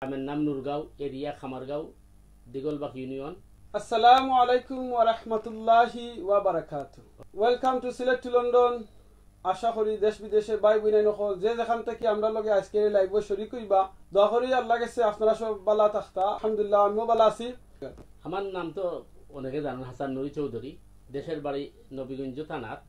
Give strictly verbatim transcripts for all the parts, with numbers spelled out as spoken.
গ্রামের নাম নুরগাঁও, এরিয়া খামারগাঁও, দিগলবাগ ইউনিয়ন। আসসালামু আলাইকুম ওয়া রাহমাতুল্লাহি ওয়া বারাকাতুহু। Welcome to Sylhet to London। আশা করি দেশ বিদেশে ভাই বইনাইন অকল যে যেখান থাকি আমরার লগে আইজকের এই লাইভো শরিক অইবা, দোয়া করি আল্লার গেছে আপনারা সব ভালা থাকতা। আলহামদুলিল্লাহ, আমিও ভালা আছি। আমার নাম তো অনেকে জানেন, হাসান নুরি চৌধুরী। দেশের বাড়ি নবীগঞ্জ থানাত,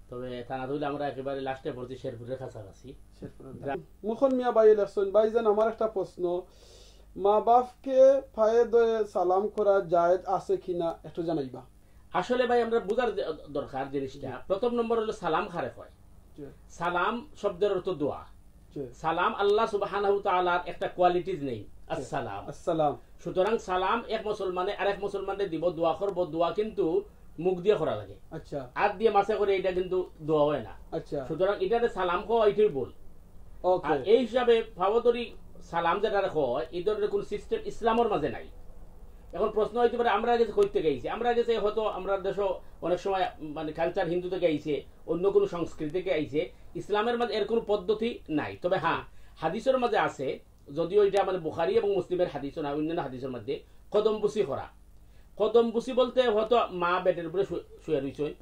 তবে থানাত অইলে আমরা একেবারে লাস্টে পড়ছি শেরপুরের কাছাকাছি। শেরপুরের গ্রাম। মুখন মিয়া ভাই লেখছইন, "ভাইজান, আমার একটা প্রশ্ন, মা বাপকে পায়ে ধরে সালাম করা জায়েজ আছে কিনা একটু জানাইবা।" আসলে ভাই, আমরা বুঝার দে-, দরকার জিনিসটা। জি। প্রথম নম্বর অইলো সালাম কারে কয়। জি। সালাম শব্দের অর্থ দোয়া। জি। সালাম আল্লাহ সুবহানাহু তাআলার একটা কোয়ালিটিজ নেই, জি। আসসালাম। আসসালাম। সুতরাং সালাম এক মুসলমানে আরেক মুসলমানরে দিব, দোয়া করব, দোয়া কিন্তু মুখ দিয়া করা লাগে। আচ্ছা। আত দিয়া মাছে করে এটা কিন্তু দোয়া অয় না। আচ্ছা। সুতরাং ইটারে সালাম কওয়া এটাই ভুল। ওকে। আর এই হিসাবে পাও ধরি সালাম যেটারে কয়, এই ধরনের কোনো সিস্টেম ইসলামর মাঝে নাই। এখন প্রশ্ন অইতে পারে, আমরা গেছে কই থাকি আইছে? আমরা গেছে হয়তো আমরা দেশো অনেক সময় মানে কালচার হিন্দু থাকি আইছে, অন্য কোনো সংস্কৃতি থাকি আইছে। ইসলামের মাঝে এর কোনো পদ্ধতি নাই। তবে হ্যাঁ, হাদিসের মাঝে আছে, যদিও এটা মানে বুখারী এবং মুসলিমের হাদিসও না, অন্যান্য হাদিসের মধ্যে কদমবুসি করা। কদমবুসি বলতে হয়তো মা বেডের উপরে শু-, শুয়ে রইছইন,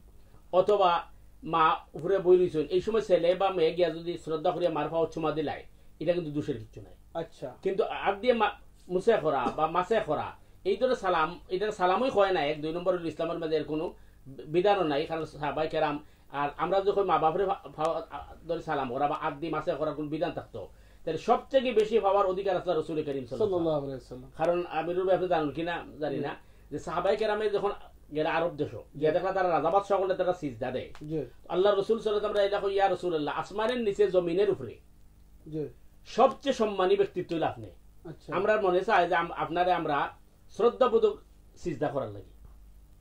অথবা মা উপরে বই রইছইন, এই সময় ছেলে বা মেয়ে গিয়া যদি শ্রদ্ধা করিয়া মার পাও চুমা দিলায়, এটা কিন্তু দোষের কিচ্ছু নাই। আচ্ছা। কিন্তু আত দিয়া মা-, মুছে করা বা মাছে করা, এই ধরনের সালাম, এটা সালামই হয় না। এক, দুই নম্বর অইলো ইসলামের মাঝে এর কোনো বি-, বিধানও নাই, কারণ সাহাবায়ে কেরাম আর আমরা যখন মা বাপরে ফা-, ফা-, আ, ধরে সালাম করা বা আত দি মাছে করার কোন বিধান থাকতো, তাহলে সবথেকে বেশি পাওয়ার অধিকার আছে রসুল করিম সাল্লাল্লাহু আলাইহি ওয়াসাল্লাম। সাল্লাল্লাহু আলাইহি ওয়াসাল্লাম। কারণ আপনি রূপে আপনি জানেন কি না জানি হুম। না, যে সাহাবায়ে কেরামে যখন গেলা আরব দেশো, জি। গিয়া দেখলা তারা রাজা বাদশাহ অকলে তারা সিজদা দেয়। জি। আল্লাহর রসুল সাল্লাল্লাহু আলাইহি ওয়াসাল্লাম ইয়া রাসূলুল্লাহ, আসমানের নিচে জমিনের উপরে জি। সবচেয়ে সম্মানী ব্যক্তিত্ব অইলা আপনি। আচ্ছা। আমরার মনে চায় যে আম-, আপনারে আমরা শ্রদ্ধাবোধক সিজদা করার লাগি।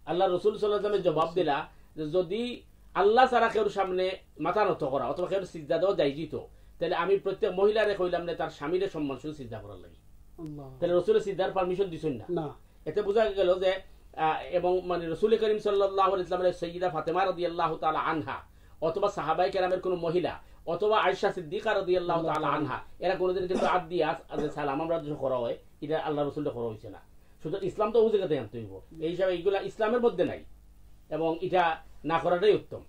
আল্লাহর রসুল সাল্লাল্লাহু আলাইহি ওয়াসাল্লাম জবাব দিলা যে যদি আল্লাহ ছাড়া কেউর সামনে মাথা নত করা অথবা কেউর সিজদা দেওয়া জায়েজ অইতো, তাহলে আমি প্রত্যেক মহিলারে কইলাম না তার স্বামীরে সম্মান সহ সিজদা করার লাগি। আল্লাহ। তাহলে রসুলে সিজদার পারমিশন দিছইন না। না। এতে বুঝা গেল যে, আহ, এবং মানে রসুল করিম সাল্লাল্লাহু আলাইহি ওয়াসাল্লামের সৈয়দা ফাতেমা রাদিয়াল্লাহু তাআলা আনহা অথবা সাহাবায়ে কেরামের কোনো মহিলা অথবা আয়েশা সিদ্দিকা রাদিয়াল্লাহু তাআলা আনহা, এরা কোনোদিন কিন্তু আত দিয়া আত, আত সালাম আমরা যে করা হয়, এটা আল্লাহ রসুলরে করা হইছে না। সুতরাং ইসলাম তো অউ জাগাত থাকি আনতে অইবো। এই হিসাবে এইগুলা ইসলামের মধ্যে নাই এবং এটা না করাটাই উত্তম।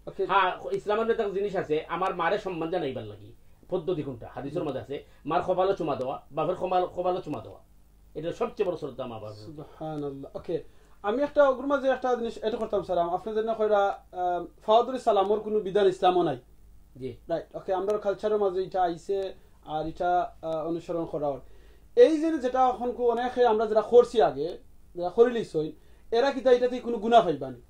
ওকে। হ্যাঁ, ইসলামের একটা জিনিস আছে, আমার মারে সম্মান জানাইবার লাগি পদ্ধতি কোনটা? হাদিসের মধ্যে আছে, মার কপালো চুমা দেওয়া, বাপের কপাল-, কপালো চুমা দেওয়া, এটা সবচেয়ে বড় শ্রদ্ধা মা বাবার প্রতি। সুবহানাল্লাহ। ওকে, আমি একটা অগুর মাঝে একটা জিনিস অ্যাড করতাম স্যার, আম-, আপনি যেন কইরা, আহ, পাও ধরি সালামর কোনো বিধান ইসলামও নাই। জি। রাইট, ওকে, আমরার কালচারের মাঝে এটা আইছে, আর এটা, আহ, অনুসরণ করা হয়। এই যে যেটা এখন কু-, অনেকে আমরা যেটা করছি আগে, যেটা করিলিছইন, এরা কিতা ইটাতে কোনো গুনাহ পাইবা নি?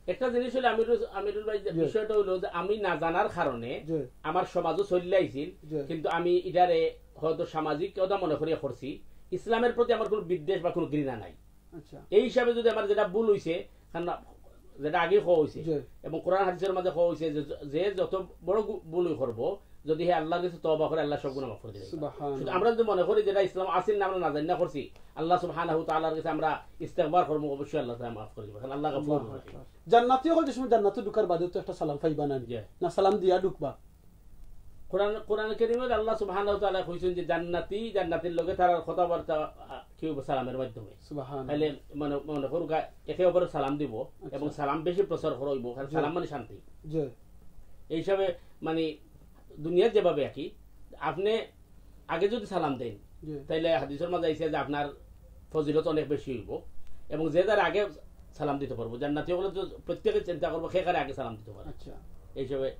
একটা জিনিস হইলো আমিরুল, আমিরুল ভাই, যে জি। বিষয়টা হইলো যে আমি না জানার কারণে জি। আমার সমাজও চলিয়া আইছিল, জি। কিন্তু আমি ইটারে হয়তো সামাজিকতা মনে করিয়া করছি, ইসলামের প্রতি আমার কোনো বিদ্বেষ বা কোনো ঘৃণা নাই। আচ্ছা। এই হিসাবে যদি আমার যেটা ভুল হইছে, কারণ যেটা আগে কওয়া হইছে, জি। এবং কোরআন হাদিসের মাঝে কওয়া হইছে যে, যে যত বড় গু-, ভুলই করবো, যদি হে আল্লাহর কাছে তওবা করে, আল্লাহ সব গুনাহ মাফ করে দিবে। সুবহানাল্লাহ। শুধু আমরা যদি মনে করি যেটা ইসলাম আসিল না, আমরা না জানি না করছি, আল্লাহ সুবহানাহু ওয়া তাআলার কাছে আমরা ইস্তেগফার করবো, অবশ্যই আল্লাহ তাআলা মাফ করে দিবে, কারণ আল্লাহ গফুর আল্লাহু রহিম। আকবার। জান্নাতি অকল যে সময় জান্নাতুর ঢুকার বাদে তো একটা সালাম পাইবা না নি? জি। না সালাম দিয়া ঢুকবা? কোরআন, কোরআন কারীমে আল্লাহ সুবহানাহু ওয়া তাআলা কইছেন যে জান্নাতি, জান্নাতির লগে তারার কথাবার্তা, আ, কি হইব সালামের মাধ্যমে। সুবহানাল্লাহ। তাইলে মনে, মনে করুক, একে অপরের সালাম দিব আচ্ছা। এবং সালাম বেশি প্রচার করা হইব, কারণ জি। সালাম মানে শান্তি। জি। এই হিসাবে মানে দুনিয়ার যেভাবে আর কি, আপনি আগে যদি সালাম দেন, জি। তাইলে হাদিসের মাঝে আইছে যে আপনার ফজিলত অনেক বেশি হইব এবং যে যার আগে সালাম দিতে পারবো। জান্নাতি হলে তো প্রত্যেকে চিন্তা করবো, কে কারে আগে সালাম দিতে পারে। আচ্ছা। এই হিসাবে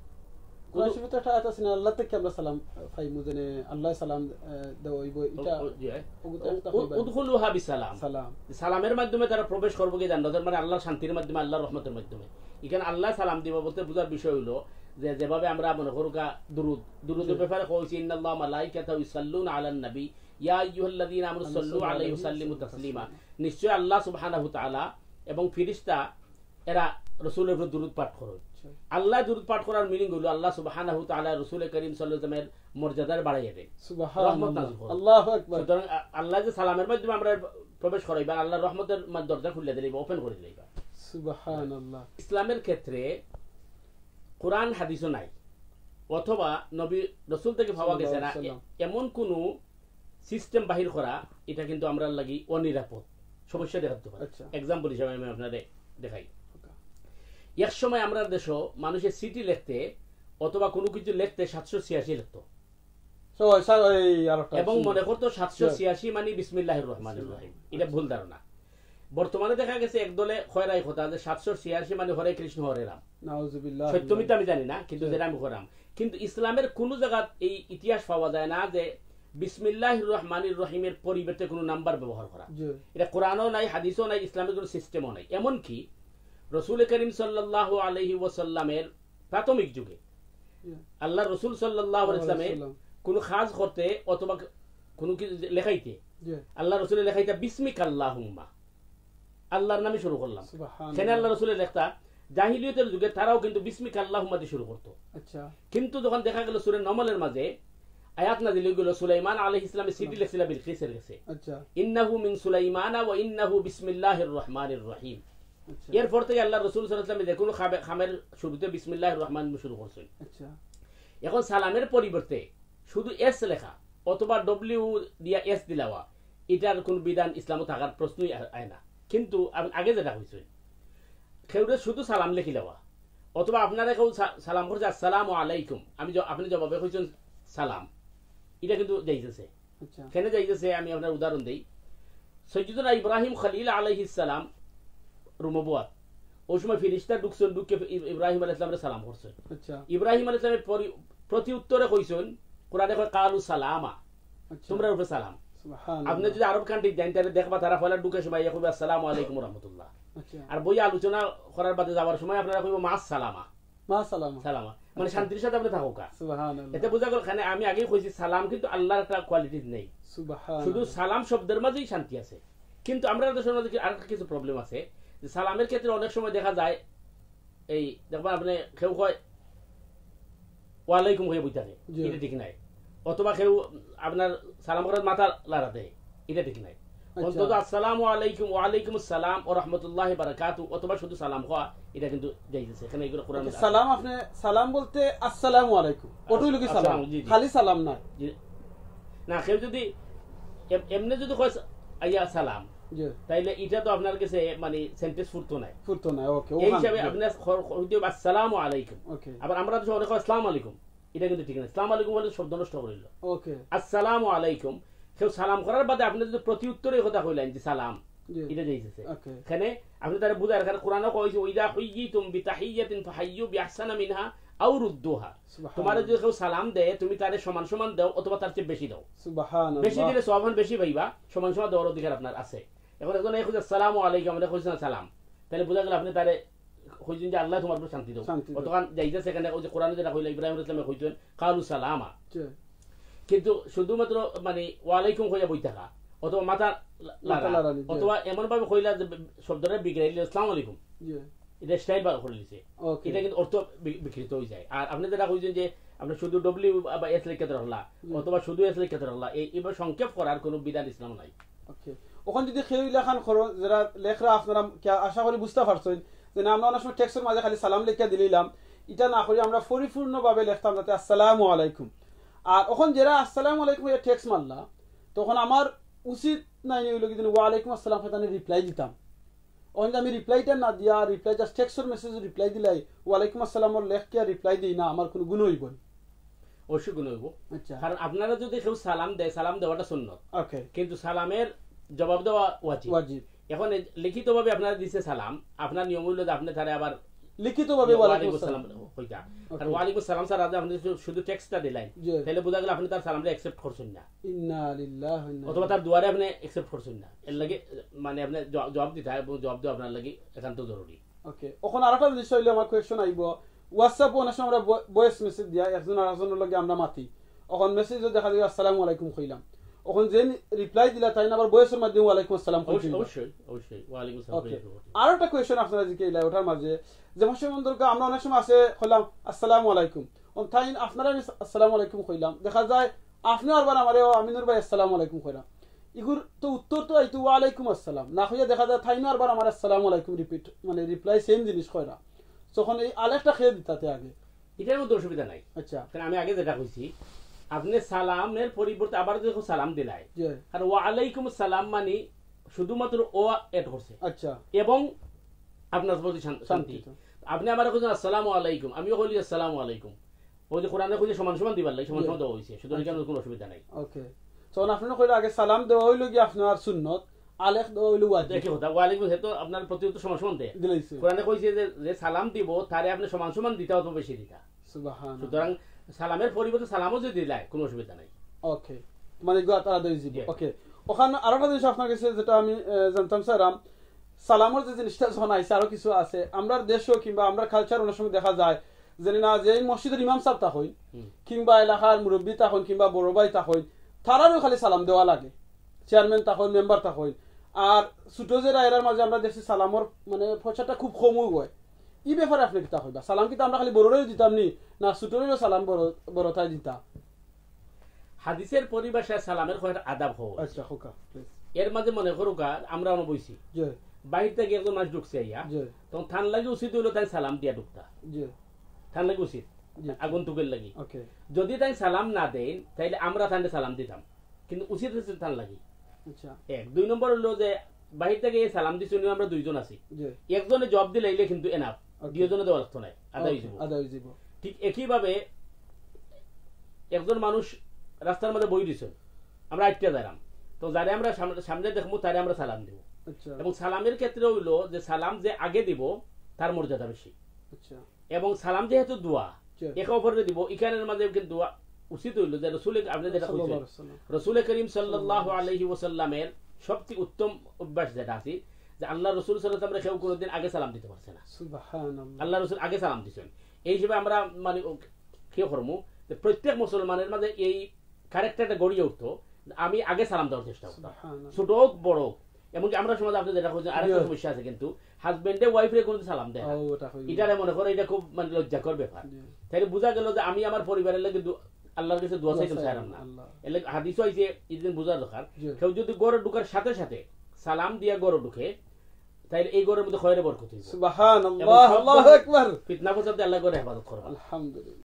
কোরআন শরীফে তো একটা আয়াত আছে না, আল্লাহ থেকে আমরা সালাম, আহ, পাইমু, যেনে আল্লাহ সালাম, আহ, দেওয়া হইব, ও, এটা ও, জি, হ্যাঁ। ওগুলো তো উ-, একটা উ-, পাইবা। উদখুলুহা বিসালাম। সালাম। সালামের মাধ্যমে তারা প্রবেশ করবো কি জান্নাতের, মানে আল্লাহর শান্তির মাধ্যমে, আল্লাহর রহমতের মাধ্যমে। এখানে আল্লাহ সালাম দিব বলতে বুঝার বিষয় হলো যে যেভাবে আমরা মনে করুকা দুরুদ, দুরুদের জি। ব্যাপারে কওয়া হয়েছে, "ইন্নাল্লাহা মালাইকাতাহু ইউসাল্লুনা আলান নবী, ইয়া আইয়ুহাল্লাযীনা আমানু সাল্লু আলাইহি ওয়া সাল্লিমু তাসলিমা।" নিশ্চয় আল্লাহ সুবহানাহু ওয়া তাআলা এবং ফিরিস্তা এরা রসুলের উপরে দুরুদ পাঠ করে। আচ্ছা। আল্লাহ দুরুদ পাঠ করার মিনিং হলো আল্লাহ সুবহানাহু ওয়া তাআলা রসুল করিম সাল্লাল্লাহু আলাইহি ওয়াসাল্লামের মর্যাদার বাড়াইয়া দেয়। সুবহানাল্লাহ। রহমত নাজিল করে। আল্লাহু আকবার। সুতরাং আ-, আল্লাহ যে সালামের মাধ্যমে আমরা প্রবেশ করাইবা, আল্লাহর রহমতের মা-, দরজা খুলে দিলাইবা, ওপেন করে দিলাইবা। সুবহানাল্লাহ। ইসলামের ক্ষেত্রে কোরআন হাদিসও নাই, অথবা নবী রসুল থেকে পাওয়া গেছে না, সাল্লাল্লাহু আলাইহি ওয়াসাল্লাম। এ-, এমন কোনো সিস্টেম বাহির করা, এটা কিন্তু আমরার লাগি অনিরাপদ, সমস্যা দেখাতে পারে। আচ্ছা। এক্সাম্পল হিসাবে আমি আপনারে দেখাই। ওকে। এক সময় আমরার দেশো মানুষে চিঠি লেখতে অথবা কোনো কিছু লেখতে সাতশো ছিয়াশি লেখতো। So, স্যার, এই আরোটা এবং ছিল। মনে করতো সাতশো ছিয়াশি মানে বিসমিল্লাহির রহমানির রহিম। এটা ভুল ধারণা। বর্তমানে দেখা গেছে এক দলে কয় রায় কথা যে সাতশো ছিয়াশি মানে হরে কৃষ্ণ হরে রাম। নাউজুবিল্লাহ। সত্য মিথ্যা আমি জানি না, কিন্তু যেটা আমি করাম। কিন্তু ইসলামের কোনো জায়গাত এই ইতিহাস পাওয়া যায় না যে বিসমিল্লাহির রহমানির রহিমের পরিবর্তে কোনো নাম্বার ব্যবহার করা। জি। এটা কোরআনও নাই, হাদিসও নাই, ইসলামের কোনো সিস্টেমও নাই। এমনকি রসুল করিম সাল্লাল্লাহু আলাইহি ওয়াসাল্লামের প্রাথমিক যুগে জি। আল্লাহ রসুল সাল্লাল্লাহু আলাইহি ওয়াসাল্লামে সাল্লাম। কোনো কাজ করতে অথবা কোনো কিছু লেখাইতে জি। আল্লাহ রসুলে লেখাইতা বিসমিক আল্লাহুম্মা, আল্লাহর নামে শুরু করলাম। সুবহানাল্লাহ। কেন আল্লাহ রসুলে লেখতা জাহিলিয়তের যুগে তারাও কিন্তু বিসমিক আল্লাহুম্মা দিয়ে শুরু করতো। আচ্ছা। কিন্তু যখন দেখা গেল সূরা নমলের মাঝে আয়াত নাজিল হয়ে গেল, সুলাইমান আলাইহিস ইসলামে চিঠি লেখছিলা বিলকিসের কাছে, আচ্ছা। ইন্নাহু মিন সুলাইমানা ওয়া ইন্নাহু বিসমিল্লাহির রহমানির রহিম। আচ্ছা। এরপর থেকে আল্লাহ রসুল সাল্লাল্লাহু আলাইহি ওয়াসাল্লামে যে কোনো খাবে- খামের শুরুতে বিসমিল্লাহির রহমান শুরু করছেন। আচ্ছা। এখন সালামের পরিবর্তে শুধু এস লেখা অথবা ডব্লিউ দিয়া এস দিলাওয়া, এটার কোন বিধান ইসলামে থাকার প্রশ্নই আ- আয় না। কিন্তু আমি আগে যেটা কইছি, কেউরে শুধু সালাম লেখিলাওয়া অথবা আপনারা কেউ সা- সালাম করছে আসসালামু আলাইকুম, আমি জ- আপনি জবাবে কইছেন সালাম, এটা কিন্তু জাইজ আছে। আচ্ছা। কেন জাইজ আছে আমি আপনার উদাহরণ দেই। সৈয়দনা ইব্রাহিম খলিল আলাইহিস সালাম রুমবুয়াত, ওই সময় ফিরিস্তা ঢুকছেন, ঢুকে ই- ইব্রাহিম আলাইহিস সালামরে সালাম করছেন। আচ্ছা। ইব্রাহিম আলাইহিস সালামের পরি- প্রতি উত্তরে কইছেন, কোরআনে কয় কালু সালামা, আচ্ছা। তোমরা উপরে সালাম। সুবহানাল্লাহ। আপনি যদি আরব কান্ট্রি যান, তাহলে দেখবা তারা পয়লা ঢুকে সময় ইয়ে কইবে আসসালামু আলাইকুম রহমতুল্লাহ। আচ্ছা। আর বই আলোচনা করার বাদে যাওয়ার সময় আপনারা কইবো মাস সালামা, মা সালামা। সালামা, মানে শান্তির সাথে আপনি থাকুকা। সুবহানাল্লাহ। এতে বোঝা গেল, এখানে আমি আগেই কইছি সালাম কিন্তু আল্লাহর একটা কোয়ালিটিজ নেই। সুবহানাল্লাহ। শুধু সালাম শব্দের মাঝেই শান্তি আছে। কিন্তু আমরা দেশের মধ্যে কি- আর কিছু প্রবলেম আছে যে সালামের ক্ষেত্রে অনেক সময় দেখা যায় এই দেখবেন আপনি কেউ কয় ওয়ালাইকুম হয়ে বই থাকে, জি। এটা ঠিক নাই। অথবা কেউ আপনার সালাম করার মাথা লড়া দেয়, এটা ঠিক নাই। আচ্ছা। অন্তত আসসালামু আলাইকুম, ওয়ালাইকুম আসসালাম ও রহমতুল্লাহ বারাকাতু, অথবা শুধু সালাম কওয়া, এটা কিন্তু জায়েজ আছে। এখানে এগুলো কোরআন আচ্ছা, সালাম, আপনি সালাম বলতে আসসালামু আলাইকুম, ওটাই হলো কি সালাম? আসসালাম, জি, জি। খালি সালাম না। জি। না, কেউ যদি এম- এমনি যদি কয় আইয়া সালাম, জি। তাইলে এটা তো আপনার কাছে মানে সেন্টেন্স ফুটতো নাই। ফুটতো না, ওকে। এই হিসাবে আপনার খ- খ- হইতে হবে আসসালামু আলাইকুম। ওকে। আবার আমরা তো অনেক আসসালামু আলাইকুম, এটা কিন্তু ঠিক না। আসসালামু আলাইকুম বলে শব্দ নষ্ট করে দিল। ওকে। আসসালামু আলাইকুম, কেউ সালাম করার বাদে আপনি যদি প্রতি উত্তরে কথা কইলেন যে সালাম, জি। এটা জায়েজ আছে। ওকে। এখানে আপনি তারা বুঝার, কারণ কোরআনে কইছে ওইদা হুইয়িতুম বিতাহিয়াতিন ফাহাইয়ু বিআহসানা মিনহা আও রুদ্দুহা। সুবহানাল্লাহ। তোমার যদি কেউ সালাম দেয়, তুমি তারে সমান সমান দাও অথবা তার চেয়ে বেশি দাও। সুবহানাল্লাহ। বেশি দিলে সওয়াব বেশি পাইবা, সমান সমান দেওয়ার অধিকার আপনার আছে। এখন একজন এই কইছে আসসালামু আলাইকুম, আমরা কইছি না সালাম, তাহলে বোঝা গেল আপনি তারে কইছেন যে আল্লাহ তোমার উপর শান্তি দাও। শান্তি দাও। অতখান জায়েজ আছে, এখানে ওই যে কোরআনে যেটা কইলা ইব্রাহিম আলাইহিস সালামে কইতেন কালু সালামা। জি। কিন্তু শুধুমাত্র মানে ওয়ালাইকুম কইয়া বই থাকা অথবা মাথা লা- মাথা লাড়া, লাড়ানি, জি। অথবা এমন ভাবে কইলা যে শব্দটা বিগড়াইলে আসসালামু আলাইকুম, জি। এটা স্টাইল বার করে দিছে। ওকে। এটা কিন্তু অর্থ বি- বিকৃত হয়ে যায়। আর আপনি যেটা কইছেন যে আপনি শুধু ডব্লিউ বা এস লিখতে রাখলা জি। অথবা শুধু এস লিখতে রাখলা, এই এবার সংক্ষেপ করার কোনো বিধান ইসলাম নাই। ওকে। ওখান যদি কেউ ইলাখান করো, যারা লেখরা আপনারা কি আশা করি বুঝতে পারছেন যে না, আমরা অনেক সময় টেক্সটের মাঝে খালি সালাম লিখিয়া দিলাম, এটা না করি আমরা পরিপূর্ণভাবে লিখতাম যাতে আসসালামু আলাইকুম। আর ওখান যারা আসসালামু আলাইকুম এই টেক্সট মারলা, তখন আমার উচিত নাই হইল কি যেন ওয়ালাইকুম আসসালাম কইয়া তানে রিপ্লাই দিতাম। ওখান যে আমি রিপ্লাইটা না দিয়া রিপ্লাই জাস্ট টেক্সটের মেসেজ রিপ্লাই দিলাই, ওয়ালাইকুম আসসালামর লেখ কি আর রিপ্লাই দিই না, আমার কোনো গুণ হইব না। অবশ্যই গুণ হইব। আচ্ছা। কারণ আপনারা যদি কেউ সালাম দেয়, সালাম দেওয়াটা সুন্নত, ওকে। কিন্তু সালামের জবাব দেওয়া ওয়াজিব। ওয়াজিব। এখন এই লিখিতভাবে আপনারা দিছে সালাম, আপনার নিয়ম হইল যে আপনি তারে আবার লিখিতভাবে ওয়ালাইকুম আসসালাম। কইতা। ওকে। আর ওয়ালাইকুম আসসালাম স্যার, আজ আপনি শুধু- শুধু টেক্সটটা দিলেন, জি। তাহলে বোঝা গেল আপনি তার সালামটা অ্যাকসেপ্ট করছেন না, ইন্না লিল্লাহি ওয়া ইন্না অথবা তার দুয়ারে আপনি অ্যাকসেপ্ট করছেন না। এর লাগি মানে আপনি জবাব- জবাব দিতে হয় এবং জবাব দেওয়া আপনার লাগি একান্ত জরুরি। ওকে, এখন আরেকটা জিনিস হইলে আমার কোয়েশ্চন আইব, WhatsApp-ও অনেক সময় আমরা ভয়েস মেসেজ দিয়া একজন আরেকজনের লগে আমরা মাতি, এখন মেসেজও দেখা যায় আসসালামু আলাইকুম কইলাম, এখন যে রিপ্লাই দিলা তাই না আবার ভয়েসের মাধ্যমে ওয়ালাইকুম আসসালাম কই অবশ্যই, দিলা। অবশ্যই, অবশ্যই, ওয়ালাইকুম আসসালাম। ওকে, আরেকটা কোয়েশ্চন আপনারা জিকাইলা ওটার মাঝে যে মশাই মন্দিরকে আমরা অনেক সময় আছে কইলাম আসসালামু আলাইকুম, ও তাই আপনারা আমি আসসালামু আলাইকুম কইলাম, দেখা যায় আপনিও আরবার আমারে ও আমিনুর ভাই আসসালামু আলাইকুম কইলাম, ইগুর তো উত্তর তো আইতো ওয়ালাইকুম আসসালাম না কইয়া দেখা যায় তাইনও আরবার আমার আসসালামু আলাইকুম রিপিট মানে রিপ্লাই সেম জিনিস কইরা, তখন এই আলেখটা খেয়ে দিতাতে আগে। এটার মধ্যে অসুবিধা নাই। আচ্ছা। কারণ আমি আগে যেটা কইছি, আপনে সালামের পরিবর্তে আবার যখন সালাম দিলাই, জি। আর ওয়া আলাইকুম সালাম মানে শুধুমাত্র ও অ্যাড করছে, আচ্ছা। এবং আপনার প্রতি শান- শান্তি। শান্তি তো। আপনে আমারে কইছেন আসসালামু আলাইকুম, আমিও কইলি আসসালামু আলাইকুম। ওই যে কোরআনে কইছে সমান সমান দিবার লাগি, সমান জি। সমান দেওয়া হইছে, সুতরাং আচ্ছা। কোনো অসুবিধা নাই। ওকে। তখন আপনে কইলে আগে সালাম দেওয়া হইল কি আপনার সুন্নত, আলেখ দেওয়া হইল ওয়াজিব। একই কথা, ওয়ালাইকুম, হে তো আপনার প্রতি তো সমান সমান দেয়। দিলাইছে। কোরআনে কইছে যে, যে সালাম দিব তারে আপনে সমান সমান দিতা অথবা বেশি দিতা। সুবহান। সুতরাং সালামের পরিবর্তে সালামও যদি দিলাই, কোনো অসুবিধা নাই। ওকে, মানে এগুলো তারা দই দিব। জি। ওকে, ওখানে আরো একটা জিনিস আপনার কাছে যেটা আমি আহ, জানতাম স্যার, আম, সালামর যে জিনিসটা যখন আইছে, আরো কিছু আছে আমরার দেশও কিংবা আমরার কালচার অনেক সময় দেখা যায় যে না, যে এই মসজিদের ইমাম সাহেব তা হইন হুম। কিংবা এলাকার মুরব্বী তা হইন কিংবা বড় ভাই তা হইন, তারারও খালি সালাম দেওয়া লাগে, চেয়ারম্যান তা হইন, মেম্বার তা হইন। আর ছোট যেরা এরার মাঝে আমরা দেখছি সালামর মানে পয়সাটা খুব কমও হয়। এই ব্যাপারে আপনি কিতা কইবা? সালাম কিতা আমরা খালি বড়রেও দিতাম নি, না ছোটরেও সালাম বড় বড়তায় দিতা? হাদিসের পরিভাষায় সালামের কয়েকটা আদাব হওয়া। আচ্ছা, হোকা, প্লিজ। এর মাঝে মনে করুকা, আমরা অনো বইছি, জি, বাহির থেকে একজন মানুষ ঢুকছে আইয়া, জি, তখন তান লাগি উচিত হইলো তাই সালাম দিয়া ঢুকতা, জি, তান লাগি উচিত, জি। আগন্তুকের লাগি। ওকে, যদি তাই সালাম না দেন, তাইলে আমরা তানরে সালাম দিতাম, কিন্তু উচিত হচ্ছে তান লাগি। আচ্ছা, এক, দুই নম্বর হলো যে বাহির থেকে এই সালাম দিছে, উনিও আমরা দুইজন আছি, জি, একজনে জবাব দিলাইলে কিন্তু এনাফ, ওকে। দুইজনে দেওয়া লাগতো নাই, আদায় হয়ে ওকে, যাবো। আদায় হয়ে যাবো। ঠিক একইভাবে একজন মানুষ রাস্তার মধ্যে বই দিছেন, আমরা আটকে দাঁড়াম, তো যারে আমরা সামনে, সামনে দেখবো তারে আমরা সালাম দিব। আচ্ছা, এবং সালামের ক্ষেত্রে হইলো যে সালাম যে আগে দিব তার মর্যাদা বেশি, আচ্ছা, এবং সালাম যেহেতু দোয়া জি। একে অপরের দিব, এখানের মাঝে কিন্তু দোয়া উচিত হইলো যে রসুল, আপনি যেটা সাল্লাল্লাহু কইছেন, আলাইহি ওয়াসাল্লাম। রসুল করিম সাল্লাল্লাহু আলাইহি ওয়াসাল্লামের সবচেয়ে উত্তম অভ্যাস যেটা আছে যে আল্লাহ রসুল সাল্লাল্লাহু আলাইহি ওয়াসাল্লামরে কেউ কোনোদিন আগে সালাম দিতে পারছে না। সুবহানাল্লাহ। আল্লাহ রসুল আগে সালাম দিছেন। এই হিসেবে আমরা মানে ও কি করমু যে প্রত্যেক মুসলমানের মাঝে এই ক্যারেক্টারটা গড়িয়ে উঠতো, আমি আগে সালাম দেওয়ার চেষ্টা করতাম, সুবহানাল্লাহ। ছোট হোক বড় হোক। এমনকি আমরা সমাজে আপনি যেটা কইছেন, আরেকটা জি। সমস্যা আছে কিন্তু, হাজবেন্ডে ওয়াইফরে কোনো সালাম দেয় না। ও, ওটা হইল। এটা মনে করে এটা খুব মানে লজ্জাকর ব্যাপার। জি। তাইলে বোঝা গেল যে আমি আমার পরিবারের লাগি দু- আল্লাহর কাছে দোয়া দোয়া চাইতাম চাইতাম চাইলাম না। আল্লাহ। এর লাগি হাদিসও আইছে, এই জিনিস বোঝা দরকার। জি। কেউ যদি ঘরে ঢুকার সাথে সাথে সালাম দিয়া ঘরে ঢুকে, তাইলে এই ঘরের মধ্যে খয়রে বরকত হইব। সুবহানাল্লাহ, এবং সব আল্লাহু ধরনের আকবার। ফিতনা ফসাদ আল্লাহ ঘরে হেফাজত করবা। আলহামদুলিল্লাহ।